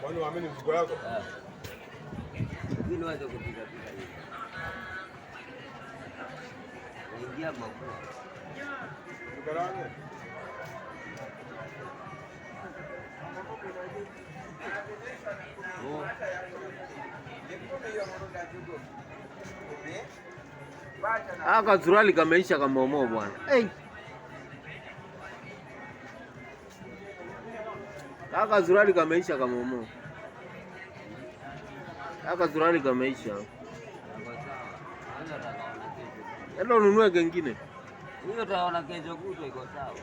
Kwani uamini mfuko yako? Lakini wacha kupiga piga hivi. Ingia makuu. Tukarange. Aka suruali kameisha kamomo bwana. Hey. Aka suruali kameisha kamomo. Aka suruali kameisha. Kwa sawa. Hayo atakaona kesho. Enda ununue kengine. Hiyo utaona kesho kutwa iko sawa.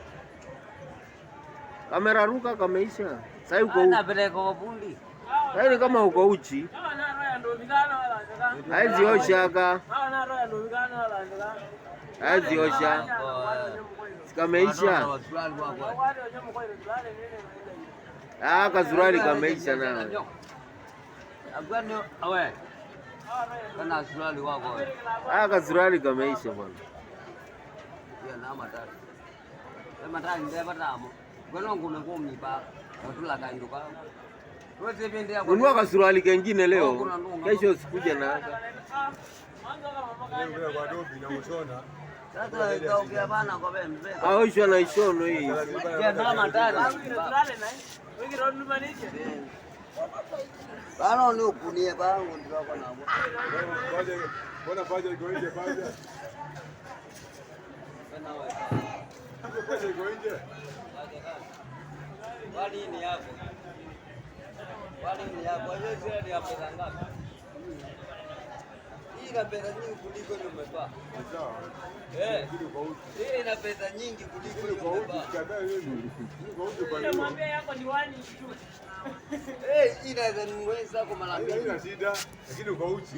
Kamera ruka kameisha. Sasa uko Ana peleka kwa fundi. sasa ni kama uko uchi. Haizi osha aka. Haizi osha. Kameisha. Ah, kasurali kameisha nawe. Agwani awe. Kana suruali wako wewe. Ah, kasurali kameisha bwana. Ya na matatu. Ya matatu ndiye patamo. Gweno ngume kumipa. Watula kandu ka. Wewe pende yako. Nunua kasurali kengine leo. Kesho usikuja na haka. Leo kwa dobi na ushona. Sasa ikaongea bana kwa bembe. Aoshwa na ishono hii. Ya na matatu. Bana ni ukunie bangu ndiko nabo. Mbona paja iko nje paja? Paja iko nje. Wali ni yako. Wali ni yako. Hiyo sio ni ya pesa ngapi? Hii ina pesa nyingi kuliko ile umevaa. Sawa. Eh. Lakini kwa uchi. Hii ina pesa nyingi kuliko ile Kwa uchi umevaa. kadhaa mimi. Kwa uchi kwa hiyo. Eh, hii inaweza niweza kwa mara mbili. Haina shida, lakini kwa uchi.